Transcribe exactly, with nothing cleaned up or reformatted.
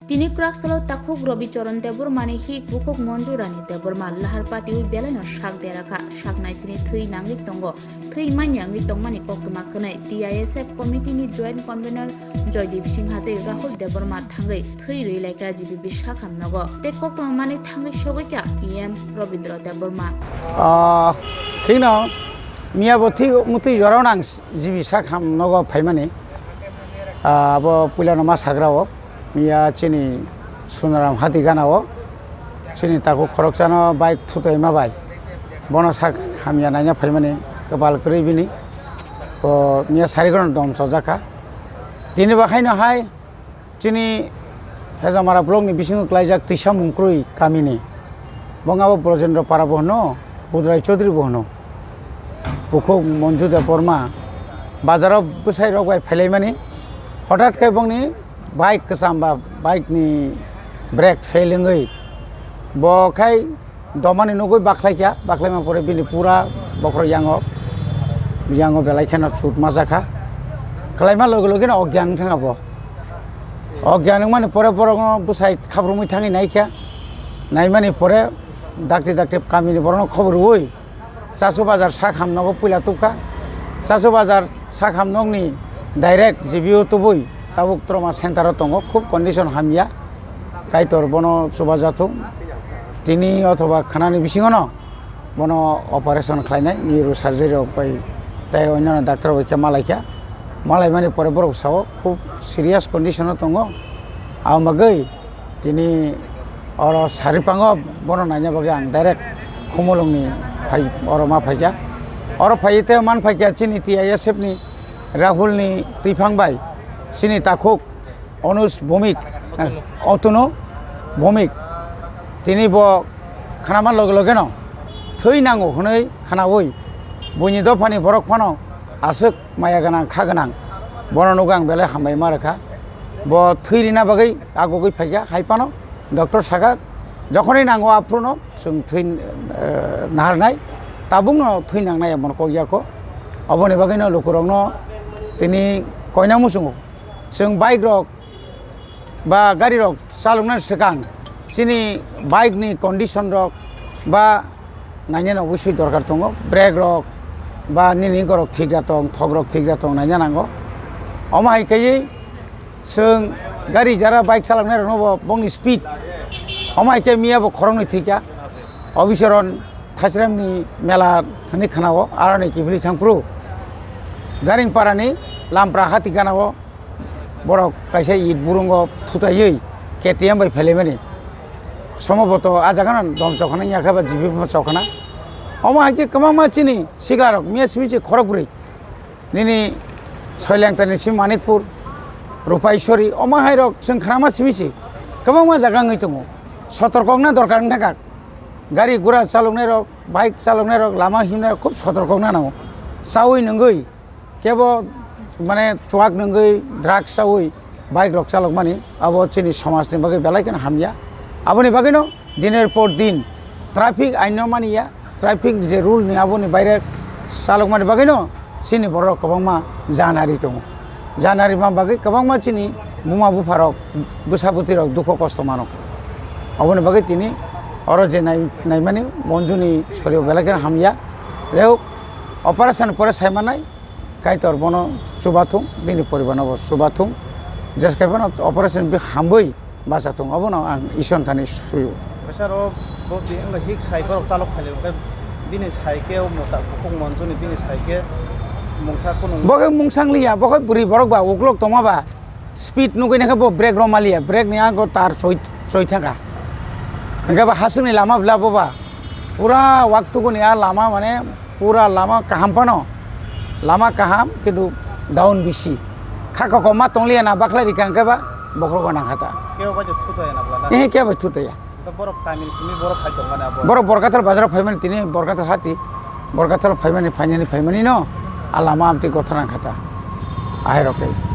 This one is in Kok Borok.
Tini kwrak salo takhuk Robi Charan Debbarmani hik bukhuk Manju Rani Debbarma lahar patiwi belaino sak derakha, sak nai chini thwi nangwi tongo. Thwi manya wngwi tongmani koktwma khwnwi T I S F committee ni joint convener Joydeep Singha tei Rahul Debbarma thangwi thwi rwi laikha G B B sakham nogo tei koktwma manwi thangwi sogwi kha E M Rabindra Debbarma. Ah, thik no, miya bo thik mwtwi jorao nang G B sakham nogo phaimani. Ah, abo puilano ma sagra o. Miya chini Sunaram hati gana o chini takhuk khoroksano bike thutaima bai bono sak hamya naina phaimani kwpal kwrwi bini. O miya sarigono dom chojak kha. Tini bo haino hai chini Hejamara block ni bisingo klaijak Tisa Mungkrwi kamini. Bongabo Brojendra Para bo hwno, Budrai Chaudhary bo hwno. Bukhuk Manju Debbarma bazaro bwsai rok bai phailaimani. Hothat khe bongni bike kwcham ba bike ni brake fail wngwi bo khai domani nugwi bakhlaikha, bakhlaima pore bini pura bokhorok yango, yango belai kheno chut majakha. Khlaima loge loge no ogyan wngkha bo. Ogyan wngmani pore borokno bwsai khabrumwi thangwi naikha. Naimani pore dakti dakti kamini borokno khobor rwui Chachu Bazar sak hamnogo puila tubkha. Chachu Bazar sak hamnokni direct G B o tubui tabuk trauma center o tongo, khub condition hamya. Kaitor bono chubajathung. Tini othoba khwnani bisingono bono operation khlainai, neurosurgery rok bai tei onno doctor bai khe malaikha. Malaimani pore borok sao khub serious condition o tongo. Aboni bagwi tini oro Saripango bono naina bagwi ang direct Khumulwngni phai, oro ma phaikha. Oro phaiwi tei man phaikha chini T I S F ni Rahul ni twiphang bai chini takhuk Anuj Bhowmik, eh, Otanu Bhowmik. Tini bo khnama loge loge no thwi nango hwnwi khnaui buini dophani borok phano aswk maya gwnang, kha gwnang. Bono nugwi ang belai hambai ma rwkha. Bo thwi rina bagwi agugwi phaikha, hai phano doctor sakha, jokhonwi nango aphuru no chwng thwi, eh, naharnai, tabukno thwi nangnai emon kok ya kho. Oboni bagwino lukurokno tini koina muchungo. Chwng bike rok ba gari rok chaloknani swkang chini bike ni condition rok ba nainani obosoi dorkar tongo, brake rok ba nini gorok thik ya tong, thok rok thik ya tong naina nango. Omo hai khe chwng gari jara bike chaloknai rokno bo bongni speed, omo hai khe miya bo khoroknwi thik ya, Obichoron Thachramni mela hwnwi khwnao, aroni kiphilwi thangphuru Garingparani Lampra hati ganao borok kaisa it burungo thutaiwi K T M bai phelaimani. Somoboto ah jagano dom chokna wngya khe ba G B bo chokna. Omo hai khe kwbangma chini siklarok miya simi se khorokbrwi. Nini Soilengtani simi Manikpur, Rupaisori, omo hai rok chwng khnama simi se kwbangma jaga wngwi tongo. Sotorkokna dorkar wngkha kha. Gari gura chaloknai rok, bike chaloknai rok, lama himnai rok khub sotorkokna nango. Chaui nungwi kebo mane chuak nungwi drugs chaui bike rok chalokmani abo chini somajni bagwi belai kheno hamya. Aboni bagwino diner por din traffic aino maniya, traffic je rule ni aboni baire chalokmani bagwino chini borok kwbangma janari tongo. Janari ma bagwi kwbangma chini buma bupharok, bwsa bwtwirok dukho kosto mano. Aboni bagwi tini oro je nai-, naimani Monjuni sorio belai kheno hamya. Jai hok, operation pore saimanai, Kaitor bono chubathung, bini poribarno bo chubathung. Jeske phano operation bi hambai bachathung, obono ang Isor thani suyo. Kaisa ro bo di wngkha hik sai borok chalok phailai hwnkhe bini sai khe o mota bukhuk Monjuni bini sai khe mungsa kunung. Bo khe mungsang liya, bo khe bwrwi borok ba uklok tongma ba speed nugwi naikhe bo brake rw maliya, brake ni ago tar choi, choi thangkha. Hwnkhe bo hasukni lama bwla bo ba pura waktuguni a lama mane Pura lama kaham phano, lama kaham kintu down bisi. Kha kokomma tongliya na bakhlai rikha hwnkhe ba bokhorogo nangkha ta. Kebo bai thutaya na bwla na? Eh, kebo bai thutaya. To borok tamil simi borok phai tongmani abo. Borok Borkathal bazar phaimani tini Borkathal hati, Borkathal phaimani phainani phaimani no, a lama amtwi gothor nangkha ta. Ahai rok khe.